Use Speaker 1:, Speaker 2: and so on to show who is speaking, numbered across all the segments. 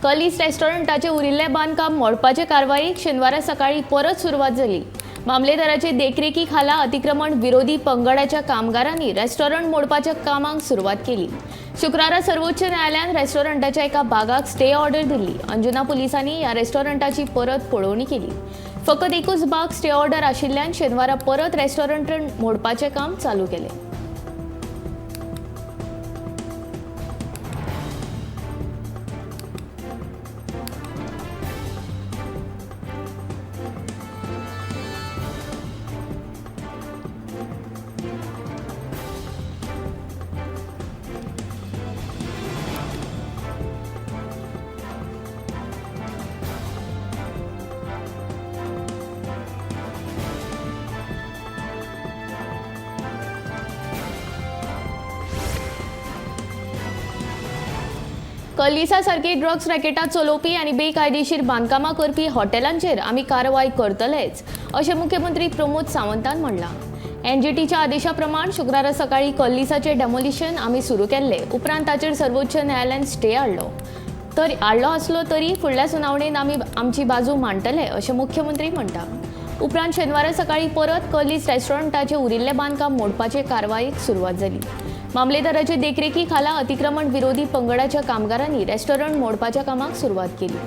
Speaker 1: कलीस रेस्टॉरंटाचे उरिल्लें बांदकाम मोडपाचे कारवायेक शेनवारा सकाळी परत सुरवात जाली. मामलेदाराचे देखरेखी खाला अतिक्रमण विरोधी पंगडाच्या कामगारांनी रेस्टॉरंट मोडपाच्या कामाक सुरवात केली. शुक्रारा सर्वोच्च न्यायालयान रेस्टॉरंटाच्या एका भागाक स्टे ऑर्डर दिल्ली. अंजुना पुलिसांनी ह्या रेस्टॉरंटाची परत पळोवणी केली. फकत एकूच भाग स्टे ऑर्डर आशिल्ल्यान शेनवारा परत रेस्टॉरंट मोडपाचें काम चालू केलें. कलिसा सारकी ड्रग्स रॅकेटां चलोवपी आनी बेकायदेशीर बांदकामां करपी हॉटेलांचेर आमी कारवाय करतलेच अशें मुख्यमंत्री प्रमोद सावंतान म्हणलां. एनजीटीच्या आदेशा प्रमाण शुक्रारा सकाळी कल्लिसाचें डेमोलिशन आमी सुरू केल्लें. उपरांत ताचेर सर्वोच्च न्यायालयान स्टे हाडलो तर हाडलो आसलो तरी फुडल्या सुनावणेंत आमी आमची बाजू मांडटले अशें मुख्यमंत्री म्हणटा. उपरांत शेनवारा सकाळी परत कल्लीस रेस्टॉरंटाचें उरिल्लें बांदकाम मोडपाचे कारवायेक सुरवात जाली. मामलेदाराचे देखरेखी खाला अतिक्रमण विरोधी पंगडाच्या कामगारांनी रेस्टॉरंट मोडपाच्या कामाक सुरवात केली.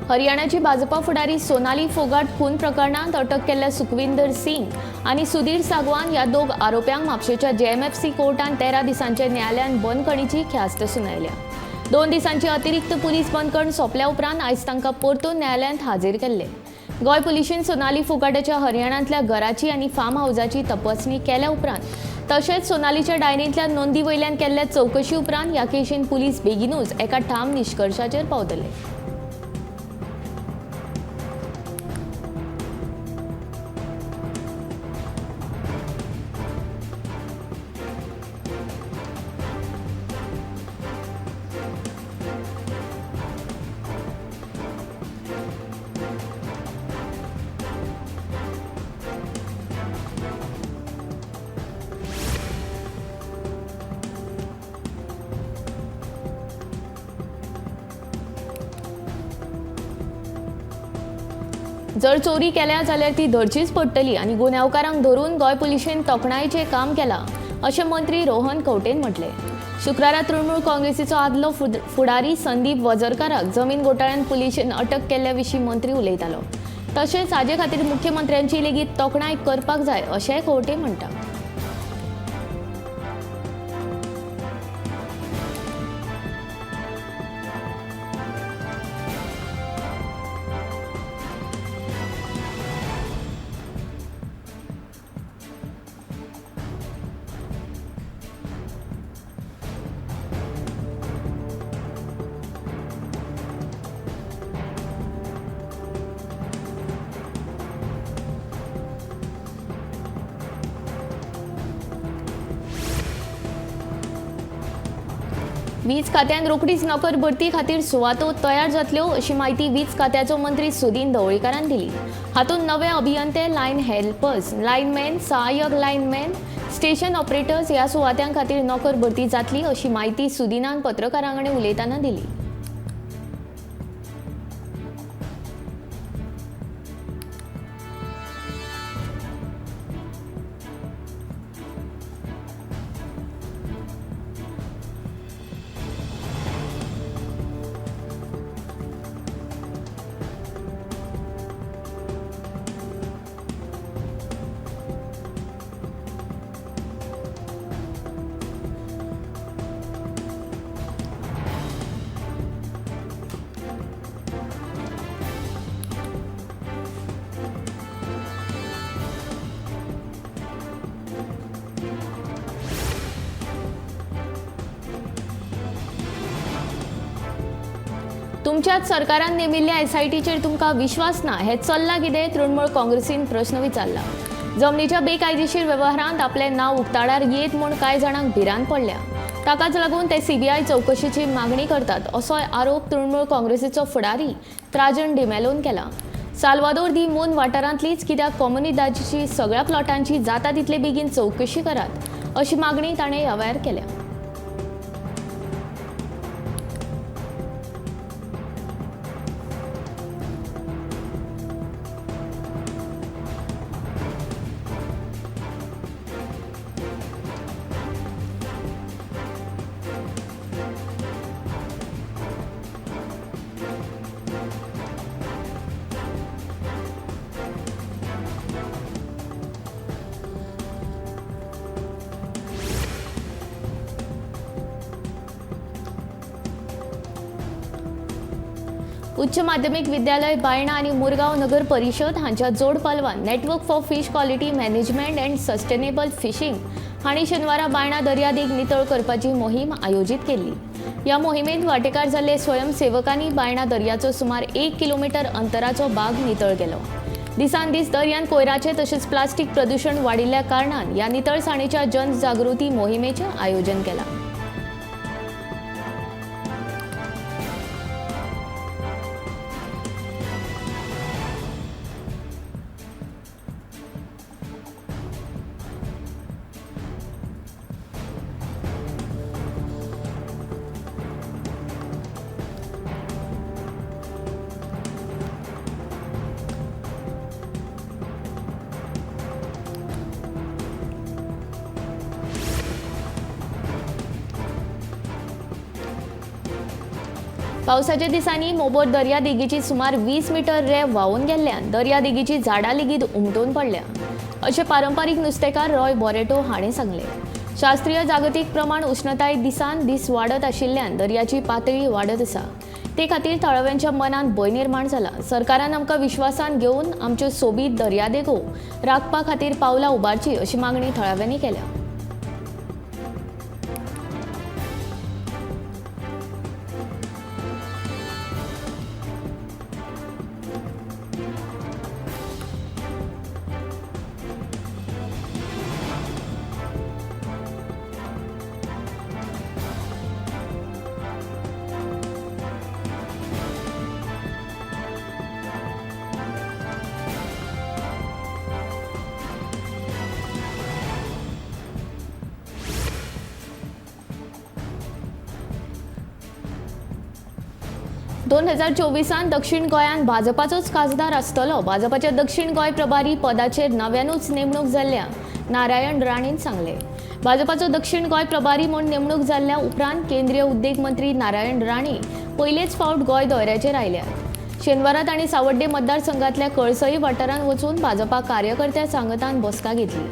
Speaker 1: हरियाणाची भाजपा फुडारी सोनाली फोगाट खून प्रकरणांत अटक केल्ल्या सुखविंदर सिंग आनी सुधीर सागवान ह्या दोग आरोप्यांक म्हापशेच्या जेएमएफसी कोर्टान 13 दिसांच्या न्यायालयान बंदखणीची ख्यास्त सुनायल्या. 2 दिसांची अतिरिक्त पुलीस बंदखण सोंपल्या उपरांत आयज तांकां परतून न्यायालयांत हाजीर केल्ले. गोंय पुलिशेन सोनाली फोगाटाच्या हरियाणांतल्या घराची आनी फार्म हावजाची तपासणी केल्या उपरांत तशेंच सोनालीच्या डायरींतल्या नोंदी वयल्यान केल्ल्या चवकशी उपरांत ह्या केशीन पुलीस बेगीनूच एका ठाम निश्कर्शाचेर पावतले. जर चोरी केल्या जाल्यार ती धरचीच पडटली आनी गुन्यांवकारांक धरून गोंय पुलिशेन तोखणायेचें काम केलां अशें मंत्री रोहन खंवटेन म्हटलें. शुक्रारा तृणमूल काँग्रेसीचो आदलो फुडारी संदीप वजरकाराक जमीन घोटाळ्यान पुलिशेन अटक केल्ल्या विशीं मंत्री उलयतालो. तशेंच हाजे खातीर मुख्यमंत्र्यांची लेगीत तोखणाय करपाक जाय अशेंय खंवटे म्हणटा. वीज खात्यान रोखडीच नोकर भरती खातीर सुवातो तयार जातल्यो अशी माहिती वीज खात्याचो मंत्री सुदीन ढवळीकारान दिली. हातूंत नवे अभियंते, लायन हेल्पर्स, लायनमॅन, सहाय्यक लायनमॅन, स्टेशन ऑपरेटर्स ह्या सुवात्यां खातीर नोकर भरती जातली अशी माहिती सुदीनान पत्रकारां कडेन उलयतना दिली. तुमच्याच सरकारान नेमिल्ल्या एसआयटीचेर तुमकां विश्वास ना हें चल्लां कितें, तृणमूळ काँग्रेसीन प्रस्न विचारला. जमनीच्या बेकायदेशीर वेव्हारांत आपलें नांव उक्ताडार येत म्हूण कांय जाणांक भिरांत पडल्या, ताकाच लागून ते सीबीआय चवकशेची मागणी करतात असोय आरोप तृणमूळ काँग्रेसीचो फुडारी त्राजन डिमेलोन केला. साल्वादोर दी मून वाठारांतलीच कित्याक कोमुनिदादीची सगळ्या प्लॉटांची जाता तितले बेगीन चवकशी करात अशी मागणी ताणें ह्या वेळार केल्या. उच्च माध्यमिक विद्यालय बायणा आनी मुरगांव नगर परिशद हांच्या जोड पालवान network for fish quality management and sustainable fishing हांणी शेनवारा बायणा दर्यादेग नितळ करपाची मोहीम आयोजीत केल्ली. ह्या मोहिमेंत वांटेकार जाल्ले स्वयंसेवकांनी बायणा दर्याचो सुमार 1 किलोमिटर अंतराचो भाग नितळ केलो. दिसान दीस दर्यान कोयराचें तशेंच प्लास्टीक प्रदूशण वाडिल्ल्या कारणान ह्या नितळसाणेच्या जनजागृती मोहिमेचें आयोजन केलां. पावसाच्या दिसांनी मोबोर दर्यादेगेची सुमार 20 मिटर रेंव व्हांवून गेल्ल्यान दर्यादेगेची झाडां लेगीत उमटून पडल्या अशें पारंपारीक नुस्तेकार रॉय बोरेटो हाणें सांगलें. शास्त्रीय जागतीक प्रमाण उश्णताय दिसान दीस वाडत आशिल्ल्यान दर्याची पातळी वाडत आसा, ते खातीर थळाव्यांच्या मनांत भंय निर्माण जाला. सरकारान आमकां विश्वासान घेवन आमच्यो सोबीत दर्यादेगो राखपा खातीर पावलां उबारची अशी मागणी थळाव्यांनी केल्या. दोन 2024 दक्षिण गोंयांत भाजपाचोच खासदार आसतलो. भाजपाच्या दक्षिण गोंय प्रभारी पदाचेर नव्यानूच नेमणूक जाल्ल्या नारायण राणेन सांगलें. भाजपाचो दक्षिण गोंय प्रभारी म्हूण नेमणूक जाल्ल्या उपरांत केंद्रीय उद्देग मंत्री नारायण राणे पयलेच फावट गोंय दौऱ्याचेर आयल्यात. शेनवारा तांणी सावड्डे मतदारसंघातल्या कळसई वाठारांत वचून भाजपा कार्यकर्त्या सांगतान बसका घेतली.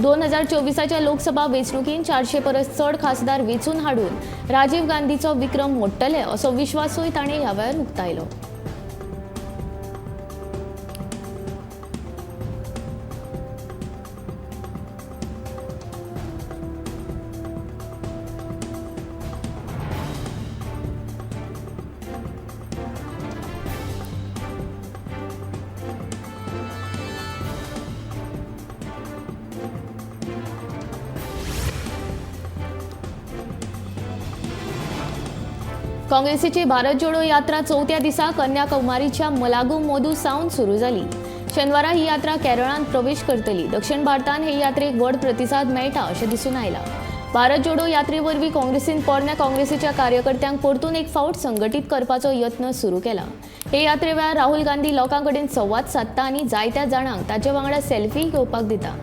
Speaker 1: 2024च्या लोकसभा वेंचणुकीन 400 परस चड खासदार वेंचून हाडून राजीव गांधीचो विक्रम मोडटले असो विश्वासूय ताणें ह्या वेळार उक्तायलो. काँग्रेसीची भारत जोडो यात्रा चवथ्या दिसा कन्याकुमारीच्या मलागू मोदू सावन सुरू जाली. शेनवारा ही यात्रा केरळांत प्रवेश करतली. दक्षिण भारतांत हे यात्रेक व्हड प्रतिसाद मेळटा अशें दिसून आयलां. भारत जोडो यात्रे वरवीं काँग्रेसीन पोरण्या काँग्रेसीच्या कार्यकर्त्यांक परतून एक फावट संघटीत करपाचो यत्न सुरू केला. हे यात्रे वेळार राहुल गांधी लोकां कडेन संवाद सादता आनी जायत्या जाणांक ताचे वांगडा सेल्फी घेवपाक दिता.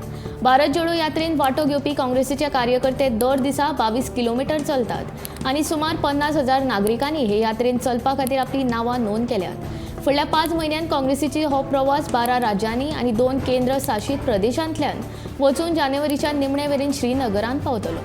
Speaker 1: भारत जोडो यात्रेन वांटो घेवपी काँग्रेसीचे कार्यकर्ते दर दिसा 22 किलोमिटर चलतात आनी सुमार 50,000 नागरिकांनी हे यात्रेन चलपा खातीर आपली नांवां नोंद केल्यात. फुडल्या 5 म्हयन्यांत काँग्रेसीची हो प्रवास 12 राज्यांनी आनी 2 केंद्र शासीत प्रदेशांतल्यान वचून जानेवारीच्या निमणे मेरेन श्रीनगरांत पावतलो.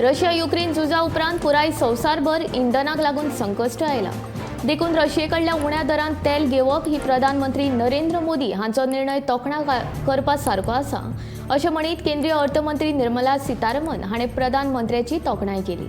Speaker 1: रशिया युक्रेन झुजा उपरांत पुराय संवसारभर इंधनाक लागून संकश्ट आयला. देखून रशिये कडल्या उण्या दरांत तेल घेवप ही प्रधानमंत्री नरेंद्र मोदी हांचो निर्णय तोखणा करपा सारको आसा अशें म्हणीत केंद्रीय अर्थमंत्री निर्मला सीतारमन हाणें प्रधानमंत्र्याची तोखणाय केली.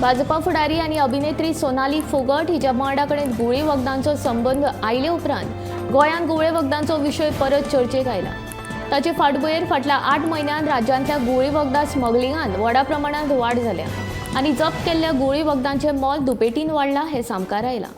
Speaker 1: भाजपा फुडारी आनी अभिनेत्री सोनाली फोगट हिच्या मरणा कडेन गुळी वखदांचो संबंद आयले उपरांत गोंयांत गुळे वखदांचो विशय परत चर्चेक आयला. ताचे फाटभुंयेर फाटल्या 8 म्हयन्यांत राज्यांतल्या गुळी वखदां स्मगलिंगांत व्हडा प्रमाणांत वाड जाल्या आनी जप्त केल्ल्या गुळी वखदांचें मोल दुपेटीन वाडलां हें सामकार आयलां.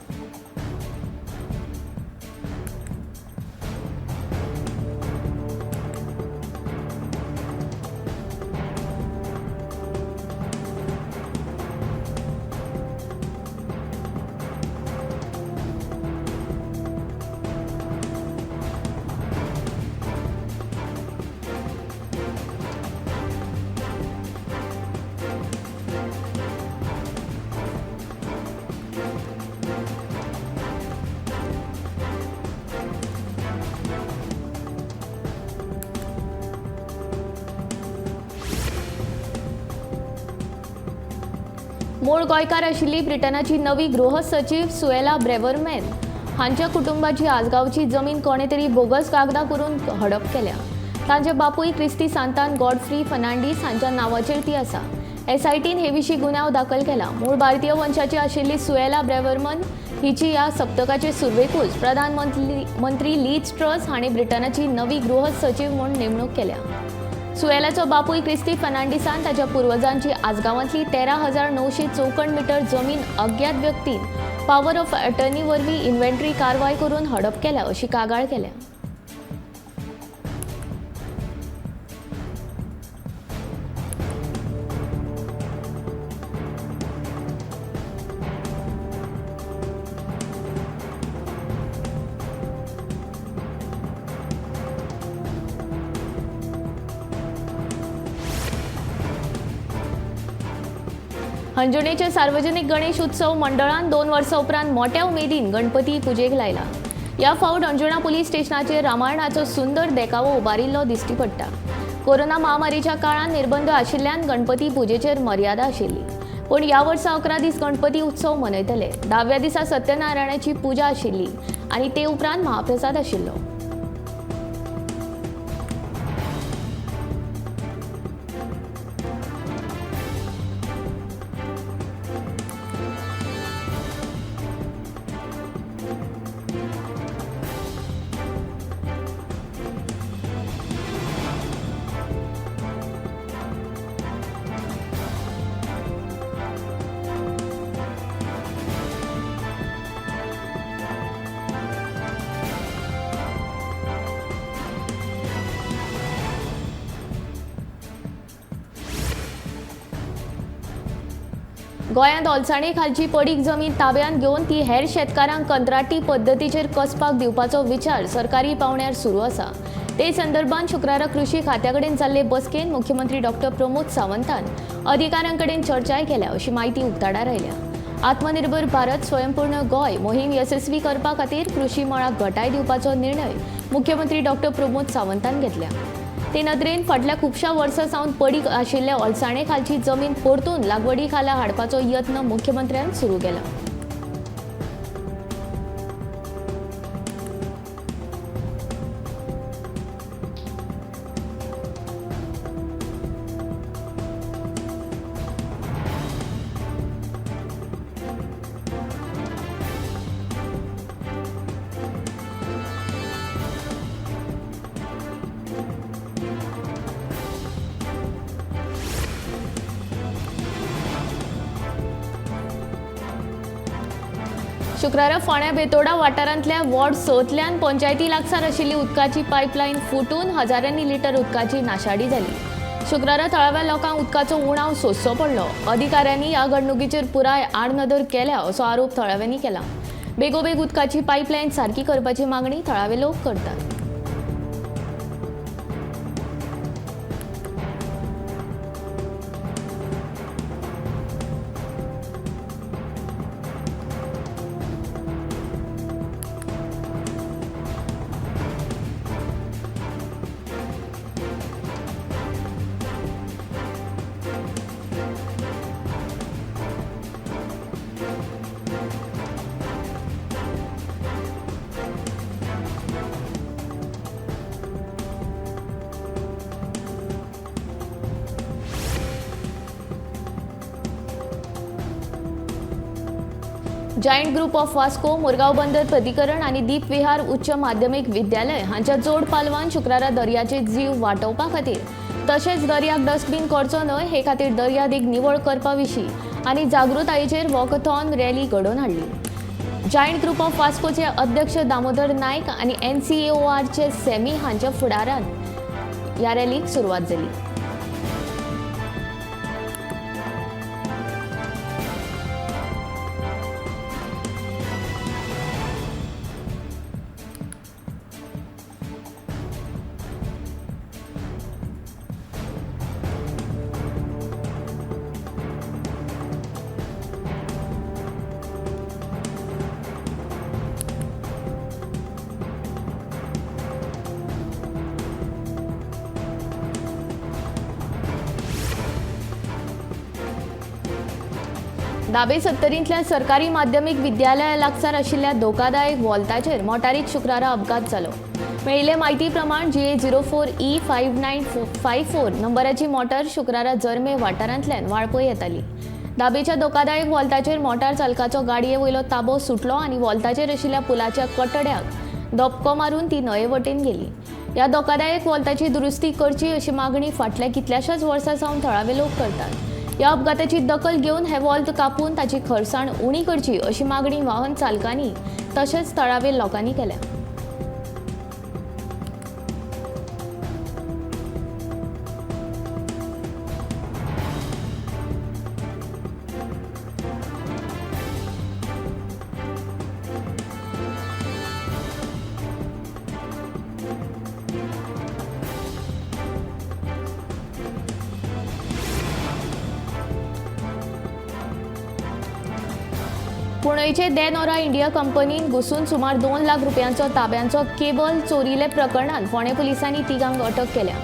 Speaker 1: मूळ गोंयकार आशिल्ली ब्रिटनाची नवी गृह सचीव सुएला ब्रेवरमॅन हांच्या कुटुंबाची आजगांवची जमीन कोणे तरी बोगस कागदां करून हडप केल्या. तांचे बापूय क्रिस्ती सांतान गॉडफ्री फर्नांडीस हांच्या नांवाचेर ती आसा. एसआयटीन हे विशीं गुन्यांव दाखल केला. मूळ भारतीय वंशाची आशिल्ली सुएला ब्रेवरमन हिची ह्या सप्तकाचे सुरवेकूच प्रधानमंत्री लीज ट्रस हांणी ब्रिटनाची नवी गृह सचीव म्हूण नेमणूक केल्या. सुएलाचो बापूय क्रिस्ती फर्नांडीसान ताच्या पूर्वजांची आजगांवांतली 13,900 चौखण मिटर जमीन अज्ञात व्यक्तीन पावर ऑफ अटर्नी वरवीं इन्व्हेंटरी कारवाय करून हडप केल्या अशी कागाळ केल्या. हणजुणेचे सार्वजनिक गणेश उत्सव मंडळान 2 वर्सां उपरांत मोठ्या उमेदीन गणपती पुजेक लायला. ह्या फावट हणजुणा पुलीस स्टेशनाचेर रामायणाचो सुंदर देखावो उबारिल्लो दिश्टी पडटा. कोरोना महामारीच्या काळांत निर्बंध आशिल्ल्यान गणपती पुजेचेर मर्यादा आशिल्ली, पूण ह्या वर्सा 11 दीस गणपती उत्सव मनयतले. 10व्या दिसा सत्यनारायणाची पुजा आशिल्ली आनी ते उपरांत महाप्रसाद आशिल्लो. गोंयांत ओलसाणे खालची पडीक जमीन ताब्यांत घेवन ती हेर शेतकारांक कंत्राटी पद्दतीचेर कसपाक दिवपाचो विचार सरकारी पावंड्यार सुरू आसा. ते संदर्भात शुक्रारा कृषी खात्या कडेन जाल्ले बसकेंत मुख्यमंत्री डॉक्टर प्रमोद सावंतान अधिकाऱ्यां कडेन चर्चाय केल्या अशी म्हायती उक्ताडार आयल्या. आत्मनिर्भर भारत स्वयंपूर्ण गोंय मोहीम येसस्वी करपा खातीर कृषी मळाक घटाय दिवपाचो निर्णय मुख्यमंत्री डॉक्टर प्रमोद सावंतान घेतला. ते नदरेन फाटल्या खुबश्या वर्सां सावन पडीक आशिल्ल्या ओलसाणे खालची जमीन परतून लागवडी खाला हाडपाचो यत्न मुख्यमंत्र्यान सुरू केला. शुक्रारा फोंड्या बेतोडा वाठारांतल्या वॉर्ड 6तल्यान पंचायती लागसार आशिल्ली उदकाची पायपलायन फुटून हजारांनी लिटर उदकाची नाशाडी जाली. शुक्रारा थळाव्या लोकांक उदकाचो उणाव सोंसचो पडलो. अधिकाऱ्यांनी ह्या घडणुकीचेर पुराय आडनदर केल्या असो आरोप थळाव्यांनी केला. बेगोबेग उदकाची पायपलायन सारकी करपाची मागणी थळावे लोक करतात. Giant group of Vasco, Murgaon Bandar प्राधिकरण आनी दीप विहार उच्च माध्यमीक विद्यालय हांच्या जोड पालवान शुक्रारा दर्याचे जीव वाटोवपा खातीर तशेंच दर्याक डस्टबीन करचो न्हय हे खातीर दर्यादेग निवळ करपा विशीं आनी जागृतायेचेर वॉकथॉन रॅली घडोवन हाडली. जायंट ग्रुप ऑफ वास्कोचे अध्यक्ष दामोदर नायक आनी NCAORचे सेमी हांच्या फुडारान ह्या रॅलीक सुरवात जाली. दाबे सत्तरींतल्या सरकारी माध्यमीक विद्यालया लागसार आशिल्ल्या धोकादायक वॉल्ताचेर मोटारीक शुक्रारा अपघात जालो. मेळिल्ले म्हायती प्रमाण GA 04E 5954 नंबराची मोटार शुक्रारा जर्मे वाठारांतल्यान वाळपय येताली. दाबेच्या धोकादायक वॉल्ताचेर मोटार चालकाचो गाडये वयलो ताबो सुटलो आनी वॉल्ताचेर आशिल्ल्या पुलाच्या कटड्याक धपको मारून ती न्हंये वटेन गेली. ह्या धोकादायक वॉल्ताची दुरुस्ती करची अशी मागणी फाटल्या कितल्याशाच वर्सां सावन थळावे लोक करतात. ह्या अपघाताची दखल घेवन हे वॉल्त कापून ताची खरसाण उणी करची अशी मागणी वाहन चालकांनी तशेंच थळावे लोकांनी केल्या. पुणेचे देनोरा इंडिया कंपनीन घुसून सुमार 2 लाख रुपयांचो ताब्यांचो केबल चोरीले प्रकरणात फोंडें पुलिसांनी तिगांक अटक केल्या.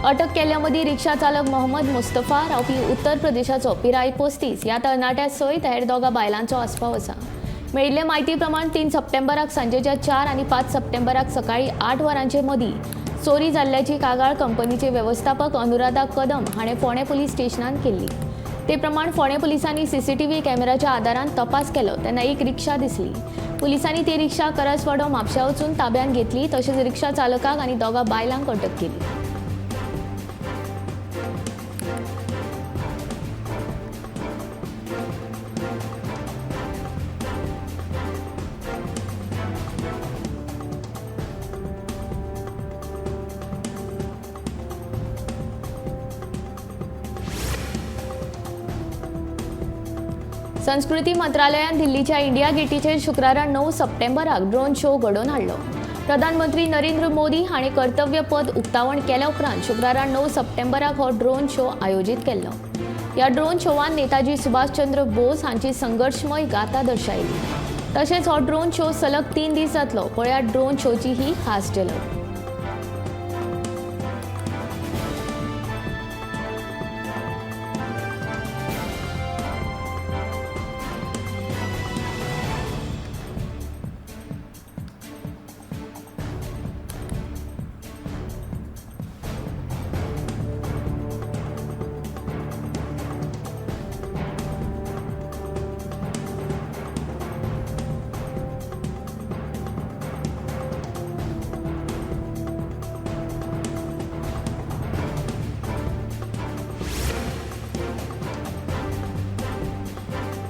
Speaker 1: अटक केल्ल्या मदीं रिक्षा चालक मोहम्मद मुस्तफा रावपी उत्तर प्रदेशाचो पिराय 35 ह्या तरणाट्या सयत हेर दोगा बायलांचो आस्पाव आसा. मेळिल्ले म्हायती प्रमाण 3 सप्टेंबराक सांजेच्या 4 आनी 5 सप्टेंबराक सकाळी 8 वरांचे मदीं चोरी जाल्ल्याची कागाळ कंपनीचे वेवस्थापक अनुराधा कदम हाणें फोंडें पुलीस स्टेशनांत केल्ली. ते प्रमाण फोंडें पुलिसांनी सीसीटीव्ही कॅमेराच्या आदारान तपास केलो तेन्ना एक रिक्षा दिसली. पुलिसांनी ती रिक्षा करसवाडो म्हापशा वचून ताब्यांत घेतली तशेंच रिक्षा चालकाक आनी दोगा बायलांक अटक केली. संस्कृती मंत्रालयान दिल्लीच्या इंडिया गेटीचेर शुक्रारा 9 सप्टेंबराक ड्रोन शो घडोवन हाडलो. प्रधानमंत्री नरेंद्र मोदी हाणें कर्तव्य पद उक्तावण केल्या उपरांत शुक्रारा 9 सप्टेंबराक हो ड्रोन शो आयोजीत केल्लो. ह्या ड्रोन शोवान नेताजी सुभाषचंद्र बोस हांची संघर्शमय गाथा दर्शायली. तशेंच हो ड्रोन शो सलग 3 दीस जातलो. पळयात ड्रोन शोची ही खास झलक.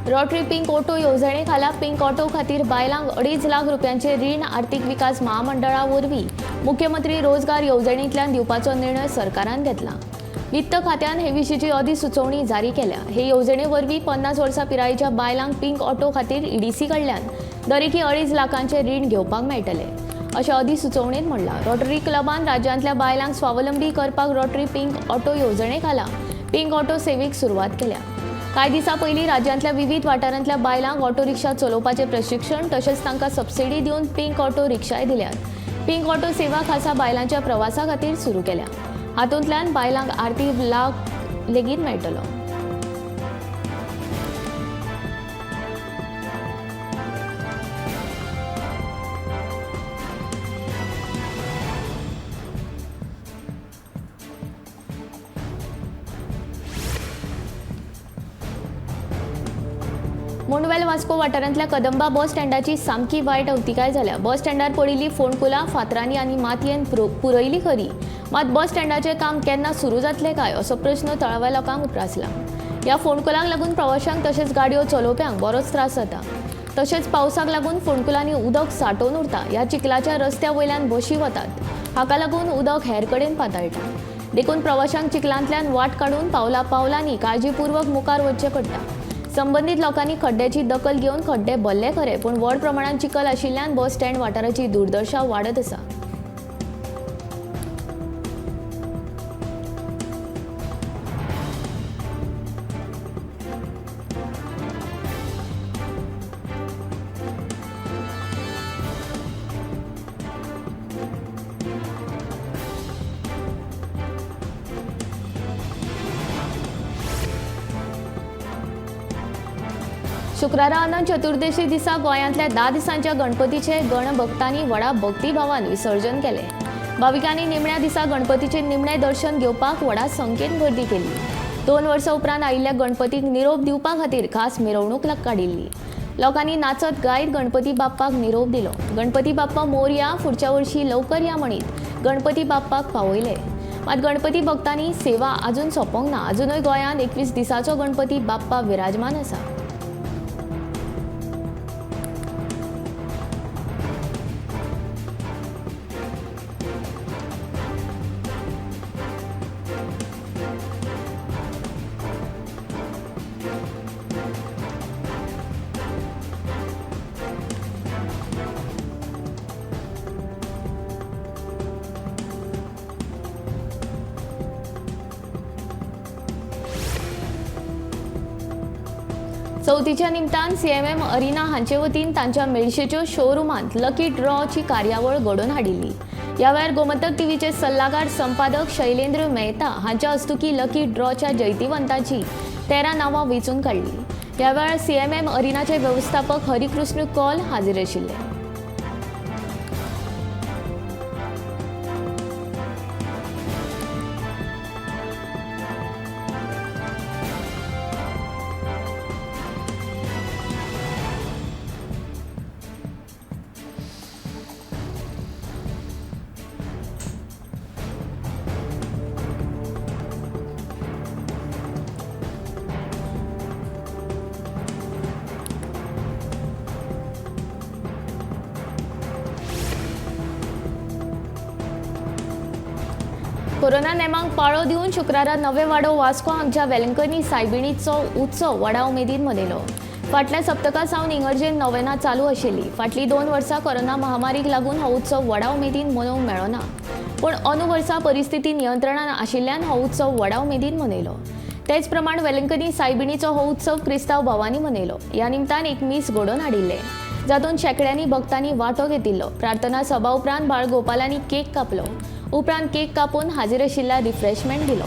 Speaker 1: रोटरी पिंक ऑटो येवजणे खाला पिंक ऑटो खातीर बायलांक 2.5 लाख रुपयांचे रीण आर्थिक विकास महामंडळा वरवीं मुख्यमंत्री रोजगार येवजणेंतल्यान दिवपाचो निर्णय सरकारान घेतला. वित्त खात्यान हे विशींची अधिसुचोवणी जारी केल्या. हे येवजणे वरवीं 50 वर्सां पिरायेच्या बायलांक पिंक ऑटो खातीर ईडीसी कडल्यान दरेकी 2.5 लाखांचे रीण घेवपाक मेळटले अशें अधिसुचोवणेंत म्हणलां. रोटरी क्लबान राज्यांतल्या बायलांक स्वावलंबी करपाक रोटरी पिंक ऑटो येवजणे खाला पिंक ऑटो सेवेक सुरवात केल्या. कांय दिसां पयलीं राज्यांतल्या विविध वाठारांतल्या बायलांक ऑटो रिक्षा चलोवपाचें प्रशिक्षण तशेंच तांकां सबसिडी दिवन पिंक ऑटो रिक्षाय दिल्यात. पिंक ऑटो सेवा खासा बायलांच्या प्रवासा खातीर सुरू केल्या. हातूंतल्यान बायलांक आर्थिक लाभ लेगीत मेळटलो. मुंडवेल वास्को वाठारांतल्या कदंबा बस स्टँडाची सामकी वायट अवतिकाय जाल्या. बस स्टँडार पडिल्ली फोंडकुलां फातरांनी आनी मातयेन पुरयली खरी, मात बस स्टँडाचें काम केन्ना सुरू जातलें काय असो प्रश्न थळाव्या लोकांक उप्रासला. ह्या फोंडकुलांक लागून प्रवाशांक तशेंच गाडयो चलोवप्यांक बरोच त्रास जाता. तशेंच पावसाक लागून फोंडकुलांनी उदक सांठोवन उरता. ह्या चिखलाच्या रस्त्या वयल्यान बशी वतात, हाका लागून उदक हेर कडेन पातळटा. देखून प्रवाशांक चिखलांतल्यान वाट काडून पावला पावलांनी काळजीपूर्वक मुखार वचचें पडटा. संबंदीत लोकांनी खड्ड्याची दखल घेवन खड्डे भरले खरे, पूण व्हड प्रमाणात चिखल आशिल्ल्यान बस स्टँड वाठाराची दुर्दशा वाडत आसा. शुक्रारा अनंत चतुर्दशी दिसा गोंयांतल्या 10 दिसांच्या गणपतीचे गणभक्तांनी व्हडा भक्तिभावान विसर्जन केलें. भाविकांनी निमण्या दिसा गणपतीचे निमणे दर्शन घेवपाक व्हडा संख्येन गर्दी केली. 2 वर्सां उपरांत आयिल्ल्या गणपतीक निरोप दिवपा खातीर खास मिरवणूक काडिल्ली. लोकांनी नाचत गायत गणपती बाप्पाक निरोप दिलो. गणपती बाप्पा मोरया, फुडच्या वर्षी लवकर या म्हणीत गणपती बाप्पाक पावयले. मात गणपती भक्तांनी सेवा अजून सोंपोंक ना. अजुनूय गोंयांत 21 दिसाचो गणपती बाप्पा विराजमान आसा. चवथीच्या निमतान सीएमएम अरिना हांचे वतीन तांच्या मेळशेच्यो शोरुमांत लकी ड्रॉची कार्यावळ घडोवन हाडिल्ली. ह्या वेळार गोमंतक टीव्हीचे सल्लागार संपादक शैलेंद्र मेहता हांच्या हस्तुकी लकी ड्रॉच्या जैतिवंताची 13 नांवां वेंचून काडली. ह्या वेळार सीएमएम अरिनाचे व्यवस्थापक हरिकृष्ण कौल हाजीर आशिल्ले. कोरोना नेमांक पाळो दिवन शुक्रारा नवे वाडो वास्को हांगच्या वेलंकनी सायबिणीचो उत्सव व्हडा उमेदीन मनयलो. फाटल्या सप्तका सावन इगर्जेन नोवेना चालू आशिल्ली. फाटलीं 2 वर्सां कोरोना महामारीक लागून हो उत्सव व्हडा उमेदीन मनोवंक मेळो ना, पूण अंदू वर्सा परिस्थिती नियंत्रणान आशिल्ल्यान हो उत्सव व्हडा उमेदीन मनयलो. तेच प्रमाण वेलंकनी सायबिणीचो हो उत्सव क्रिस्तांव भावांनी मनयलो. ह्या निमतान एक मीस घडोवन हाडिल्लें, जातूंत शेंकड्यांनी भक्तांनी वांटो घेतिल्लो. प्रार्थना सभा उपरांत बाळगोपालांनी केक कापलो. उपरांत केक कापून हाजीर आशिल्ल्या रिफ्रेशमेंट दिलो.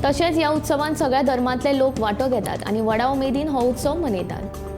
Speaker 1: तशेंच ह्या उत्सवांत सगळ्या धर्मांतले लोक वांटो घेतात आनी व्हडा उमेदीन हो उत्सव मनयतात.